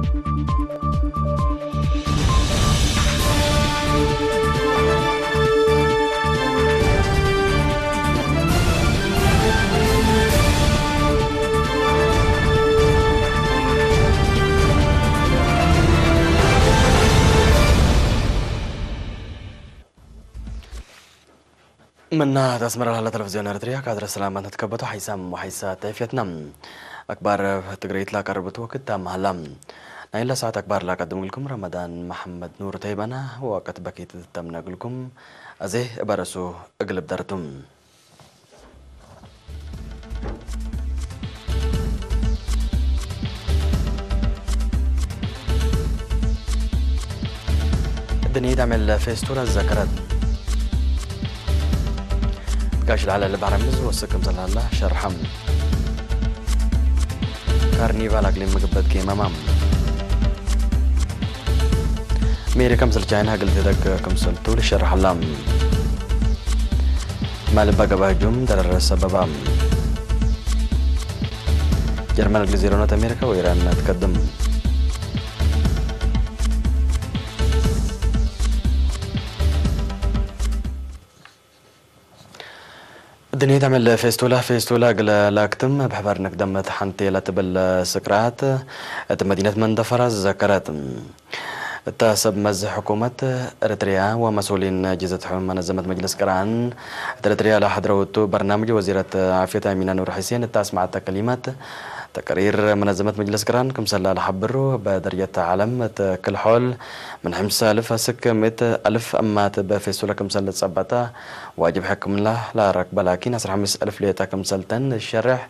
ምና ተስመራ ላላ ቴሌቪዝዮን ኤርትርያ ካድረ ሰላማት ንትከበቱ ሓይሳም ወሓይሳ ተፊየትና። ኣክባር ትግረይት ላቀረብት ወክት ታማሃላ። ናይ ላ ሰዓት ኣክባር ላቀድምግልኩም ረመዳን መሐመድ ኑር ተይባና ወቀት በኪት ተምነግልኩም። ኣዜ በረሱ እግልብ ደርቱም። ድንሂት ኣመል ፌስቱላ ዘከረት። ጋሽ ላዕለ ልባሕረ ምስ ወስክም ዘላላ ሸርሓም። ካርኒቫል ኣክሊም ምግበት ከይማማም። ሜሪ ከም ስልቻይና ግልቲ ደግ ከም ሰልቱ ልሸርሓላ። ማልባ ገባጁም ደረረ ሰበባ። ጀርመን ግሊ ዜሮ ኖት ኣሜሪካ ወኢራን ትቀድም። ድንየት ኣመል ፌስቱላ፣ ፌስቱላ ግለ ላክትም ብሕበር ንክደመት ሓንቲ ላትብል ስቅራት እቲ መዲነት መንደፈራ ዝዘከረት። እታ ሰብ መዚ ሕኩመት ኤርትርያ ወመስኡሊን ጅዘት ሕመ መነዘመት መጅልስ ቅርኣን እቲ ኤርትርያ ለሓድረውቱ በርናምጅ ወዚረት ዓፍየት ኣሚና ኑር ሕሴን እታ ኣስማዕተ ከሊማት ተቀሪር መነዘመት መጅልስ ቅርኣን ክምሰላ ለሓብሩ በደረጀት ዓለም እቲ ክልሖል ምን ሕምሳ ኣልፍ ኣስክ ምእት ኣልፍ እማት በፌስቱላ ክምሰል ጸበታ ዋጅብ ሕክምና ላረክበ ላኪን ኣስራ ሓምስ ኣልፍ ሌጣ ክምሰልተን ሸርሕ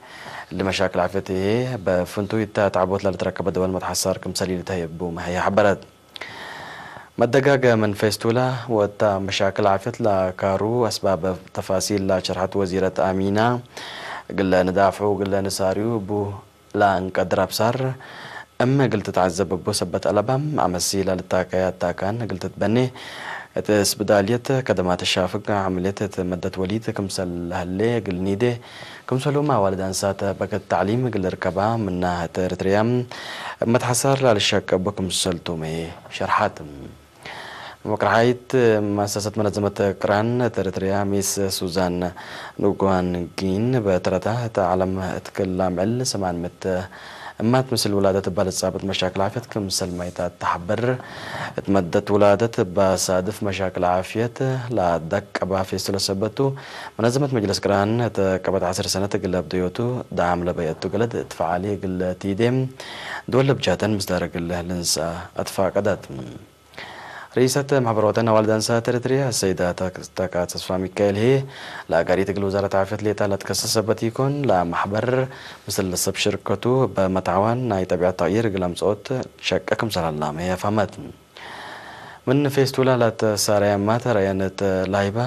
ልመሻክል ዓፍየት ይሄ በፍንቱ ይታ ተዓቦት ላልተረከበ ደወል መትሓሳር ክምሰል ይልተየቡ መሀያ ሓበረት። መደጋገ ምን ፌስቱላ ወታ መሻክል ዓፍየት ላካሩ ኣስባብ ተፋሲል ላሸርሐት ወዚረት ኣሚና ግለ ንዳፍዑ ግለ ንሳሪዩ ቡ ላእንቀድር ኣብሳር እመ ግልትት ዓዘብ እቦ ሰበት ኣለባም ኣመሲ ላልታከያ ታካን ግልትት በኔ እትስ ብዳልየት ከደማ ተሻፍግ ዓምልየት እት መደት ወሊት ክምሰል ለህሌ ግልኒዴ ክምሰሉም ኣዋልድ ኣንሳት በከት ታዕሊም ግልርከባ ምና እት ኤርትርያ መትሓሳር ላልሸቅ እቦ ክምሰልቱም ሸርሓት። መቅርሓይት መሰሰት መነዘመት ቅራን እት ኤርትርያ ሚስ ሱዛን ንጓንጊን በተረታ እት ዓለም እት ክላ ምዕል ሰማን ምት እማት ምስል ውላደት እባ ልጻበት መሻክል ዓፍየት ክምሰል ማይታት ተሓብር። እት መደት ውላደት እባ ሳድፍ መሻክል ዓፍየት ላደቅ እባ ፌስቱለ ሰበቱ መነዘመት መጅለስ ቅራን እት ቀበት ዓስር ሰነት እግለ ብደዮቱ ደዓም ለበየቱ ገለድ እት ፈዓሊ እግለ ቲዴም ድወለ ብጃተን ምስ ዳረግለ ልንሳ ኣትፋቀዳት። ርኢሰት ማሕበር ወጠን ኣዋልድ ኣንሳት ኤርትርያ ሰይዳ ተካ ተስፋ ሚካኤል ሄ ለኣጋሪት እግል ውዛረት ዓፍየት ሌጣ ለትከሰሰበት ይኮን ለማሕበር ምስል ሰብ ሽርከቱ በመትዓዋን ናይ ጠቢዐት ተቕይር እግል ኣምጽኦት ሸቀ ክምሰላላ መያፋመት። ምን ፌስቱላ ላተሳረያ ማተ ረያነት ላይባ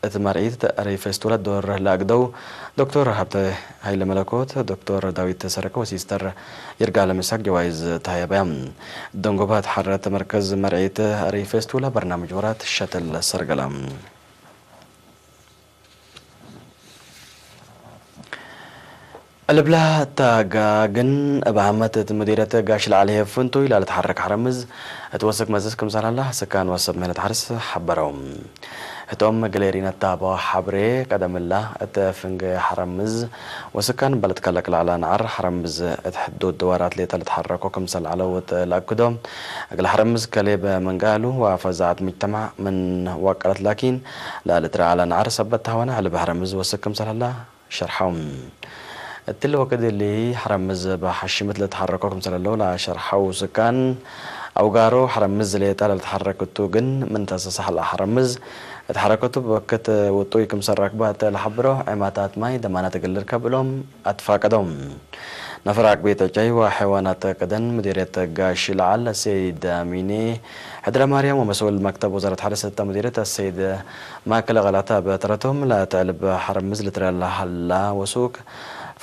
እቲ መርዒት ርኢፈ ስቱለት ዶር ለኣግደው ዶክተር ሃብተ ሃይለ መለኮት፣ ዶክተር ዳዊት ሰረቀ ወሲስተር ይርጋለም ይስሐቅ ጀዋይዝ ተሃየበያ። ደንጎባ ተሓረት መርከዝ መርዒት ርኢፈ ስቱላ በርናምጅ ወራት ሸተል ሰርገላ። ዕልብላ እታ ጋግን እብ ዓመት እቲ ሙዲረት ጋሽ ለዓል ሄፍንቱ ኢላ ልትሓረክ ሓረምዝ እትወስክ መዝስ ክምሰል ሃላ ስካን ወሰብ ምህነት ሓርስ ሓበረው። እቶም ግሌሪነት ታቦ ሓብሬ ቀደምላ እተ ፍንገ ሓረምዝ ወስካን በለት ከለቅ ላዕላ ነዓር ሓረምዝ እት ሕዱድ ድዋራት ሌተ ልትሓረኮ ክምሰል ዓለውት ለኣክዶ። እግል ሓረምዝ ከሌ በመንጋሉ ወፈዛዓት ምጅተማዕ ምን ወቀለት ላኪን ለልትረ ዓላ ነዓር ሰበት ታዋና ዕልብ ሓረምዝ ወስክ ክምሰል ሃላ ሸርሖም። እትሊ ወቅት እሊ ሐረምዝ በሐሽምት ለተሐረኮ ክምሰለለው ለሸርሖው ስካን፣ አውጋሮ ሐረምዝ ሌጣ ለልተሐረክቱ ግን ምን ተሰሳሕ ለሐረምዝ እት ሐረከቱ በክት ውጡይ ክምሰል ረክባ እተ ለሐብሮ ዔማታት ማይ ደማናት እግል ልርከብ እሎም አትፋቀዶም። ነፈር አቅቤ ተጫይ ወሐይዋናት ቀደን ምዲርየት ጋሽ ለዓል ሰይድ አሚኔ ሕድረ ማርያም ወመስኡል መክተብ ወዛረት ሐረስ እተ ምዲርየት ሰይድ ማእከለ ቃላት ኣብ ተረቶም ለትዕልብ ሐረምዝ ልትረላ ሀላ ወሱክ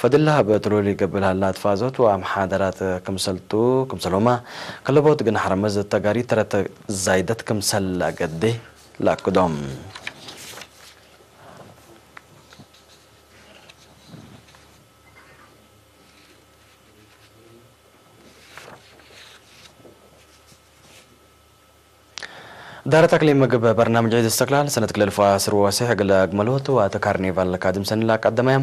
ፈድላ ብትሉል ይገብር ሀላ ትፋዞት ወአምሓደራት ክምሰልቱ ክምሰሎማ ከለቦት ግን ሐረምዝ ተጋሪ ተረት ዛይደት ክምሰል አገዴ ለአክዶም። ዳረት ኣክሊ ምግብ በርናምጅ ዒድ እስትቅላል ሰነት ክልል ፋስር ወሲሕ እግለ ኣግመሎት ወኣተ ካርኒቫል ካድም ሰንላ ቀደመያ።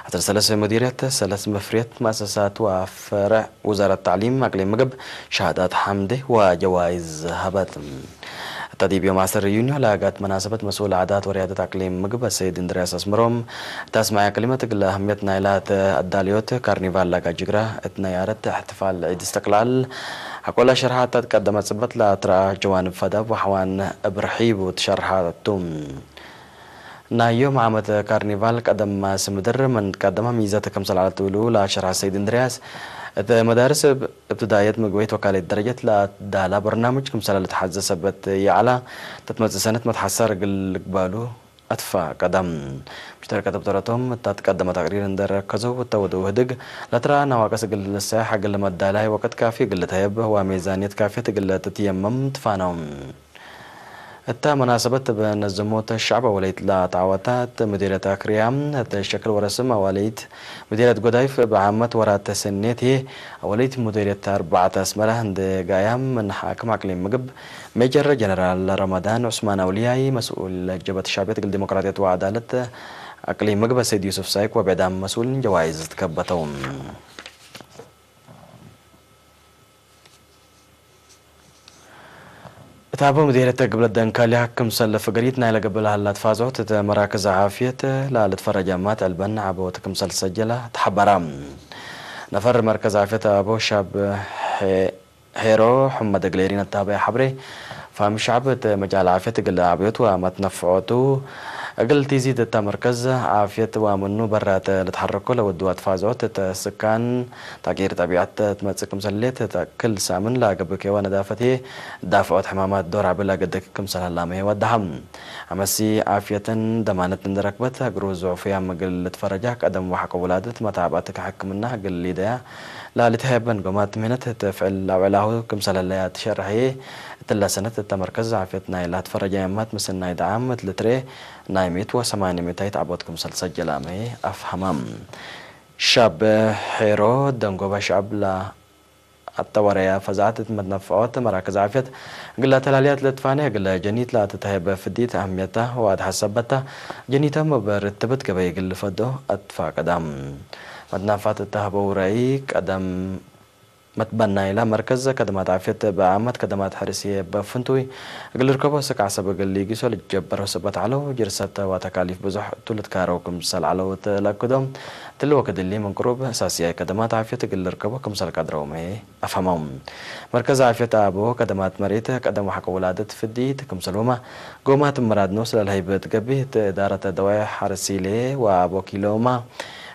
ኣተር ሰለሰ ሙዲርየት ሰለስ መፍርየት ማሰሳት ወፈረ ውዛረት ታዕሊም ኣክሊ ምግብ ሻሃዳት ሓምድ ወጀዋይዝ ሃበት። እታ ዲብ ዮም ዓሰር ዩንዮ ለኣጋት መናሰበት መስኡል ዓዳት ወርያደት ኣክሊ ምግብ ሰይድ እንድርያስ ኣስምሮም እታ ስማያ ክሊመት እግለ ኣህምየት ናይላት ኣዳልዮት ካርኒቫል ላጋ ጅግራ እትነያረት እሕትፋል ዒድ እስትቅላል ኣኮላ ሸርሓ እታ ትቀደመ ጽበት ለኣትራ ጀዋንብ ፈዳብ ወሕዋን እብርሒቡ ትሸርሓቱ። ናይ ዮም ዓመት ካርኒቫል ቀደም ማስ ምድር ምን ቀደማ ሚዘት ከም ሰልዓለት ትብሉ ለኣሸርሓ ሰይድ እንድርያስ እተ መዳርስ እብ-፣ እብትዳየት ምግበይት ወካሌት ደረጀት ለኣዳላ በርናምጅ ከም ሰላል ተሓዘ ሰበት የዓላ ተትመጽእ ሰነት መትሓሳር ግልግባሉ ኣትፋ ቀደም ምሽተር ከተብተረቶም እታ ትቀደመ ተቅሪር እንደረከዘው እተወደው ህድግ ለትራ ናዋቀስ ግል ንሳሕ ግል መዳላይ ወቀት ካፊ ግል ተየብ ወሜዛንየት ካፊ ትግለ ትትየመም ትፋነው። እታ መናሰበት በነዘሞተ ሻዕብ ኣወለይት ለተዓወታት ሙዲርየት ኣክርያ እተ ሸክል ወረስም ኣዋለይት ሙዲርየት ጎዳይፍ ብዓመት ወራት ሰኔት ኣወለይት ሙዲርየት ኣርባዕተ ኣስመራ እንደ ጋያም ምን ሓክም ኣቅሊም ምግብ ሜጀር ጀነራል ረመዳን ዑስማን ኣውልያይ መስኡል ጀበት ሻዕብየት ግል ዲሞክራትየት ወዓዳለት ኣቅሊም ምግብ ሰይድ ዩሱፍ ሳይክ ወብዕዳም መስኡልን ጀዋይዝ ትከበተው። እታ በምዴረተ ግብለት ደንካልያ ክምሰል ፍገሪት ናይ ለገበላ ሃላት ፋዞት እተ መራከዝ ዓፍየት ላልት ፈረጃማት ዕልበን ዓቦት ክምሰል ሰጀላ ተሓበራ። ነፈር መርከዝ ዓፍየት ኣቦ ሻብ ሄ-፣ ሄሮ ሕመድ እግሌሪን ኣታባይ ሓብሬ ፋም ሻዕብ እተ መጃል ዓፍየት እግል ዓብዮት ወመትነፍዖቱ እግል ቲዚ እታ መርከዝ ዓፍየት ወምኑ በራት ልትሓረኮ ለውድዋት ፋዞት እተ ስካን ታቂር ጠቢዓት ትመጽእ ክምሰሌት እተ ክል ሳምን ለአገብኬዋ ነዳፈት ዳፍዖት ሕማማት ዶር ዓብል አገደክ ክምሰል ሀላመ ወዳሃም። አመሲ ዓፍየትን ደማነት እንደረክበት እግሩ ዙዕፉያ ምግል ልትፈረጃ ቀደም ወሐቀ ውላደት መታባትክ ሕክምና ግል ሊደያ ላልትሀበን ጎማት ምህነት ትፍዕል አውዕላሁ ክምሰለለያ ትሸርሐየ። እትለሰነት እተ መርከዝ ዓፍየት ናይ ላትፈረጃ የማት ምስናይ ደዓም እትልትሬ ናይ ሚእት ወሰማንያ ሚእታይት ዓቦት ክምሰል ሰጀላመ አፍሃማም። ሻብ ሄሮ ደንጎባ ሻብ ላ አጠወረያ ፈዛዕት እት መትነፍዖት መራክዝ ዓፍየት ግላ ተላልያት ለትፋነ ግለ ጀኒት ለአትተሀበ ፍዲት አህምየታ ወአትሐሰበታ ጀኒቶም በርትብት ገበይ ግል ፈዶ አትፋቀዳም። መትናፋት እተህበው ረእይ ቀደም መትበናይላ መርከዝ ከደማት ዓፍየት በአመት ከደማት ሕርሲ በፍንቱይ እግል ርከቦ ስቃዕ ሰብ እግል ሊጊሶ ልጀበረው ሰበት ዓለው ጅርሰተ ወተካሊፍ ብዙሕ እቱ ልትካረው ክምሰል ዓለው ትለክዶም። ትልወ ክድሊ ምን ቅሩብ ሳስያይ ከደማት ዓፍየት እግል ልርከቦ ክምሰል ቀድረው መሄ አፈመው። መርከዝ ዓፍየት አቦ ከደማት መሬት ቀደም ወሐቀ ውላደት ፍዲት ክምሰልሁማ ጎማት ምራድኖ ስለልሀይበት ገቢህ እዳረተ ደዋይ ሐርሲሌ ወአቦ ኪሎማ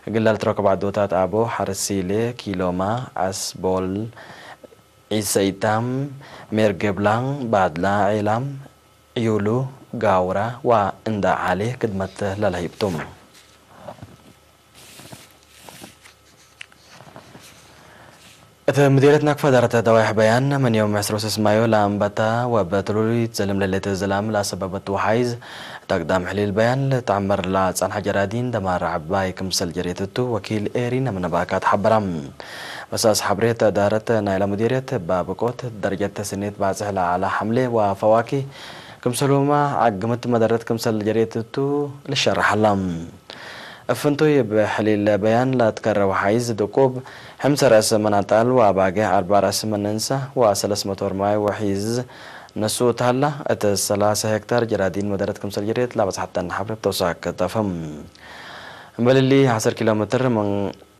ግላል ትረክብ ዓዶታት አቦ ሐርሲሌ ኪሎማ አስቦል ዒሰይታም ሜርገብላ ባድላ ዒላም ዩሉ ጋውራ ወእንዳ ዓሌ ክድመት ለልሀይብቱም። እት ምዴርየት ናክፋ ዳረተ ደዋይሕ በያን ምን ዮም ዕስራ ወሰስ ማዮ ለአንበታ ወበትሉሊት ዘልም ለአሰበበት ወሓይዝ ዳግዳም ሕሊል በያን ለተዐመር ለአጻንሐ ጀራዲን ደማር ዐባይ ክምሰል ጀሬትቱ ወኪል ኤሪን አምነበካ ተሐበራ። መሳስ ሐብሬት ዳረት ናይላ ምዴርየት ባብቆት ደረጀት ተስኔት ባጽሕ ለአላ ሐምሌ ወፈዋኪ ክምሰሉማ ዐግምት መደረት ክምሰል ጀሬትቱ ልሸረሐላ። እፍንቱይ ብሕሊል በያን ላትከረው ሓይዝ ድቁብ ሕምሰ ረእስ መናጣል ወአባጌ አርባ ረእስ መንንሳ ወሰለስ መቶ ርማይ ወሒዝ ነሱ ታላ እት ሰላሳ ሄክታር ጀራዲን መደረት ክምሰል ጀሬት ላበጽሐተን ሓብረ ብተውሳክ ተፈም። እምበልሊ ዐሰር ኪሎ ሜትር ምን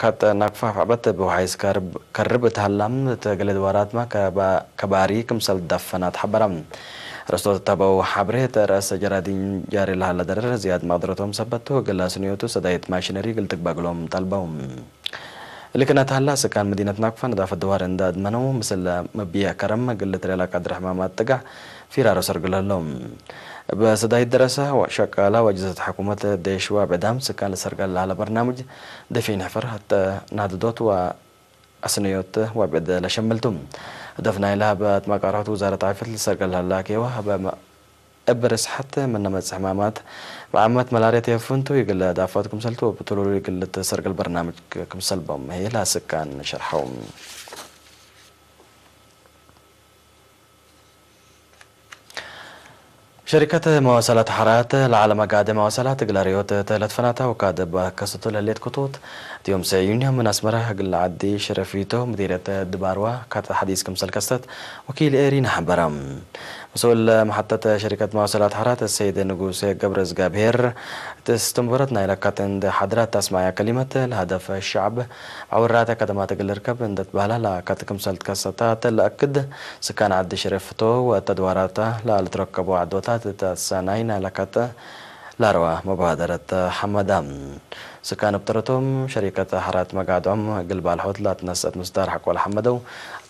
ካጥ ናክፋ ፈዕበት ብውሓይዝ ከርብ፣ ከርብ እት ሃላም እት ገለ ድዋራትማ ከባ-፣ ከባሪ ክምሰል ዳፈና ተሓበራ። ረስቶት እተበው ሓብሬ እተ ረእሰ ጀራዲን ጃሪ ለሃላ ደረር ዝያድ መቅደረቶም ሰበቱ እግል አስንዮቱ ሰዳይት ማሽነሪ እግል ትግበግሎም ጠልበው። እሊ ክነት ሃላ ስካን መዲነት ናክፋ ነዳፈ ድዋር እንዳ አድመነው ምስል መብያ ከረም እግል ትሬላ ቀድር ሕማማት ጥጋዕ ፊራሮ ሰርግለሎም። በሰዳይት ደረሰ ሸቃላ ወጅዘት ሕኩመት ደሽዋ ብዕዳም ስካን ለሰርገል ለሃለ በርናምጅ ደፊን ሕፈር ሐተ ናድዶት ወ አስነዮት ወብዕድ ለሸምልቱ። ህደፍ ናይላ በ አትማቃራቱ ውዛረት ዓፍየት ልሰርገል ላኬዋ በ እብ ርስሐት ምነ መጽእ ሕማማት በዓመት መላርየት የፍንቱ ይግለ ዳፋት ክምሰልቱ ወብትሉሉ ይግለ ተሰርገል በርናምጅ ክምሰል ቦም ሄላ ስካን ሸርሐው። ሸሪከት መዋሰላት ሓራት ለዓለ መጋደ መዋሰላት እግለ ርዮት ተለትፈናታ ወካደ ባከሰቶ ለሌት ክቶት እቲዮም ሰዩን ምን ኣስመራ እግለ ዓዲ ሽረፊቶ ምዲረት ድባርዋ ካተ ሓዲስ ክምሰል ከስተት ወኪል ኤሪና ሓበራ። مسؤول محطة شركة مواصلات حرات السيد نقوس قبر زقابهير تستنبرت نايلة كاتن حضرات تسمع كلمة الهدف الشعب عورات كدمات الركب اندت بهلا لا كاتكم سلت كستا تلأكد سكان عد شرفتو والتدوارات لا لتركبوا عدوتات تساناين لكات ላርዋ መባደረት ሓመዳ ስካን ብጥረቶም ሸሪከት ሓራት መጋድዖም ግልባል ሖት ላትነሰት ምስዳር ሓቆል ሓመደው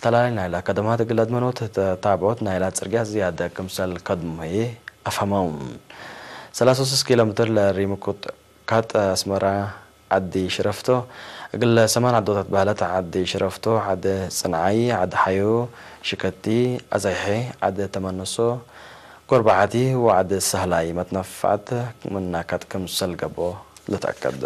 ተላላይ ናይላ ከደማት ግለድ መኖት ተታብዖት ናይላ ጽርግያ ዝያደ ክምሰል ከድሞዬ ኣፈማው ሰላሳ ሶስት ኪሎ ሜትር ለሪምኩት ካጥ ኣስመራ ዓዲ ሽረፍቶ እግለ ሰማን ዓዶታት ባህለት ዓዲ ሽረፍቶ ዓዲ ጽንዓይ ዓዲ ሓዮ ሽከቲ ኣዛይሐ ዓዲ ተመነሶ ጎርባዓቲ ወዓዲ ሳህላይ መትነፋት ምናካት ክምሰል ገቦ ልትኣከድ።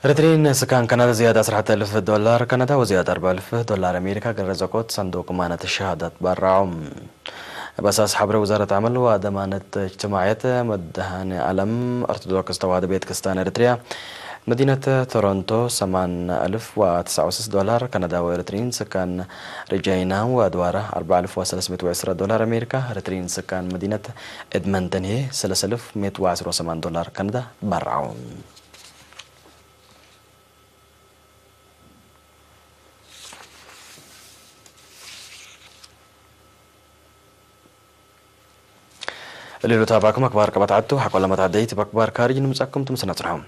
ርትሪን ስካን ካናዳ ዝያዳ ዓሰርተ ኣልፍ ዶላር ካናዳ ወዝያዳ ኣርባ ኣልፍ ዶላር ኣሜሪካ ገረዘቆት ሳንዱቅ ማነት ሸሃዳት ባራዖም። በሳስ ሓብረ ውዛረት ዓመል ወደማነት እጅትማዕየት መድሃኒ ዓለም ኦርቶዶክስ ተዋህዶ ቤት ክርስቲያን ኤርትርያ መዲነት ቶሮንቶ ሰማን ኣልፍ ወተስዓ ወስስ ዶላር ካናዳ ወኤርትሪን ስካን ርጃይና ወድዋራ ኣርባ ኣልፍ ወሰለስሜት ወዕስራ ዶላር ኣሜሪካ ርትሪን ስካን መዲነት ኤድመንተን ሄ ሰለስተ ኣልፍ ሜት ወዓስራ ወሰማን ዶላር ካናዳ ባራዖም። ሌሎት ኣባኩም ኣክባር ቀባትዓቱ ሓቆላ መታደይት በክባር ካርጅ ንምጻኩም ትምስና ጽንሖም።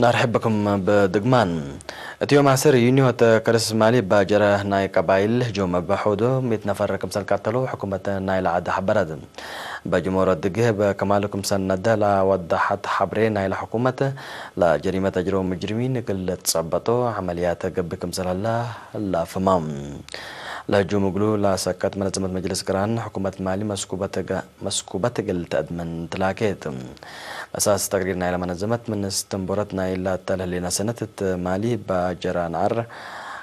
ናርሕብኩም ብድግማን እትዮም ዓስር ዩኒዮት ከርስ ማሊ ባጀረ ናይ ቀባይል ህጆም በሖዶ ሚት ነፈር ክምሰል ቀተሉ ሕኩመት ናይ ለዓደ ሓበረት። በጅሞሮ ድግህ በከማሉ ክምሰል ነደ ላወዳሓት ሓብሬ ናይ ለሕኩመት ላጀሪመት ኣጅሮ ምጅርሚን ግልት ጸበጦ ዓመልያት ገብእ ክምሰል ሀላ ላፍማም። ለህጁም እግሉ ላሰከት መነዘመት መጅልስ ቅራን ሕኩመት ማሊ መስኩበት ገ-፣ መስኩበት ግልት እድመን ትላኬት። እሳስ ተቅሪር ናይ ለመነዘመት ምን ስትንቦረት ናይ ላተልህሌና ሰነት እት ማሊ ባጀራ ነዓር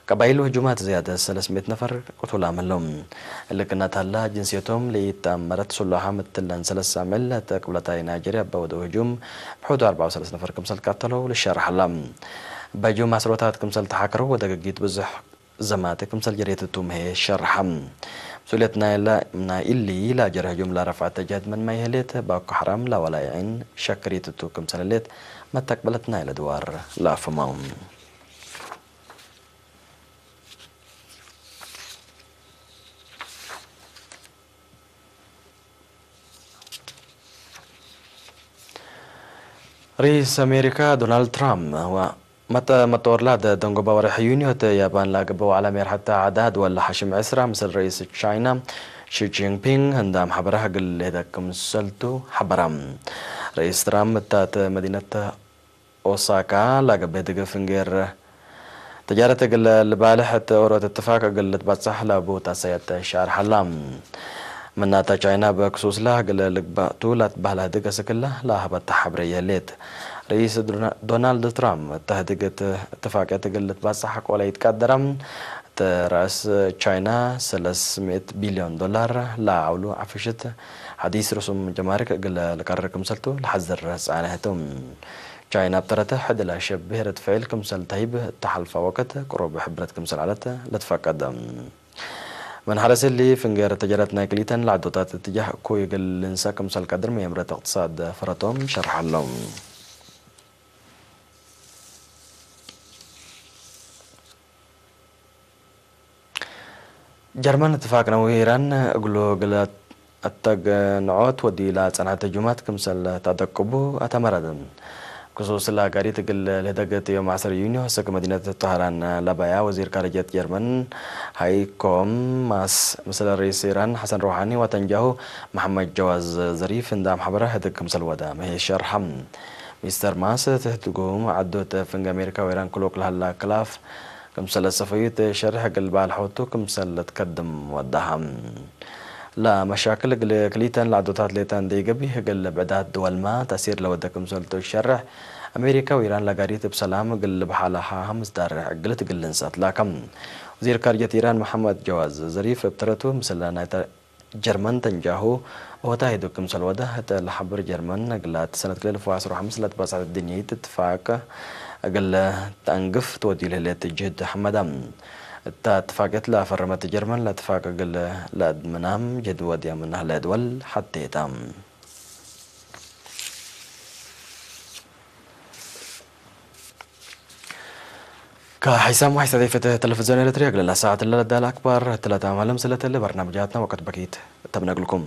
ቀባይሉ ህጁማት ዝያደ ሰለስሜት ነፈር ቅቱላ መሎም። እልቅናት ሀላ ጅንስየቶም ለይጣመረት ሱላሓ ምትለን ሰለስ ሳምዕል ተቅብለታይ ናይጀርያ በወደው ህጁም ብሑዱ ኣርባ ወሰለስተ ነፈር ክምሰል ቀተለው ልሸርሐላ። በጁም ኣስሮታት ክምሰል ተሓከረው ወደ ግጊት ብዙሕ ዘማተ ክምሰል ጀሬትቱ መሄ ሸርሐም። مسؤولية نايلا نايلي لا جرح جملة رفعت جهد من ما يهليت باكو حرام لا ولا يعين شكريت تو كمسل ليت ما تقبلت نايلا دوار لا فماون. رئيس أمريكا دونالد ترامب و مت-، متورلاد دنگو باور حيونيوت يابان لاقبو على مير حتى عداد ولا حشم عسرة مثل رئيس تشاينا شي جين بينغ هندام حبرها قل لهدك مسلتو حبرام. رئيس ترامب تات مدينة أوساكا لاقب هدق فنجر تجارة قل لبالح تورو تتفاق قل تبصح لابو تاسيات شعر حلام. ምናታ ቻይና በክሱስ ላህግለ ልግባእ ቱላት ባህላ ህድገ ስክላ ላህበት ተሓብረ የሌት። ርኢስ ዶና-፣ ዶናልድ ትራምፕ እታ ህድገት እትፋቅያ ትግል ልትባጽሕ ቆላ ይትቃደራ። እተ ራእስ ቻይና ሰለስምእት ቢልዮን ዶላር ላዓውሉ ዓፍሽት ሓዲስ ርሱም ጀማሪክ እግለ ልቀርር ክምሰልቱ ልሓዝር ጻንሕቱ። ቻይና ብተረተ ሕድላ ሸብሄር ትፍዕል ክምሰል ተሂብ እተሓልፋ ወቅት ቅሩብ ሕብረት ክምሰል ዓለት ልትፈቀደ። من حرس اللي فنجر تجارت نايكليتن لعدوتات اتجاه كوي قل لنسا كمسال قدر ميمرة اقتصاد فرطوم شرح لهم. جرمان اتفاق نويران اقلو قلت التق نعوت ودي لا صنعت جمعات كمسال تدقبو اتمردن. ክሱስ ላጋሪት እግል ለህደገት ዮም ዓሰር ዩኒ ሆሰክ መዲነት ጠህራን ለባያ ወዚር ካርጀት ጀርመን ሃይኮ ማስ ምስለ ርኢስ ኢራን ሓሰን ሮሓኒ ወተንጃሁ መሓመድ ጀዋዝ ዘሪፍ እንዳ ማሕበረ ህድግ ክምሰል ወደ መሄ ሸርሓ። ሚስተር ማስ ትህድጉ ዓዶት ፍንግ ኣሜሪካ ወኢራን ክሎክ ለሃላ ክላፍ ክምሰለ ሰፈዩ ተሸርሕ እግል በዓል ሖቱ ክምሰለ ትከድም ወዳሃ። ለመሻክል እግል ክሊተን ለዓዶታት ሌታን ደይገቢ እግል ብዕዳት ድወልማ ተሲር ለወደ ክምሰል ተሸርሕ ኣሜሪካ ወኢራን ለጋሪት ብሰላም እግል ብሓላሃ ምስዳር እግል ትግልን ሰትላከም። ወዚር ካርጀት ኢራን መሐመድ ጀዋዝ ዘሪፍ እብ ተረቱ ምስለ ናይ ጀርመን ተንጃሁ ኦታ ሄዱ ክምሰል ወደ እተ ለሓብር ጀርመን እግላት ሰነት ክልል ፎ ዓሰርተ ሓሙሽተ ለትባጻት ድንየት እትፋቅ እግል ተንግፍ ትወዲ ልህለት ጅህድ ሐመዳ እታ እትፋቅት ለፈረመት ጀርመን ለትፋቅ እግል ለእድምናም ጅህድ ወዲያ ምናህ ለድወል ሐቴታ። ከሒሳም ሓይሳ ዘይፈተ ቴሌቪዝዮን ኤርትርያ ግለላ ሰዓት ለለዳል ኣክባር ትለታ ማለም ስለተለ በርናምጃትና ወቀት በኪት ተብነግልኩም።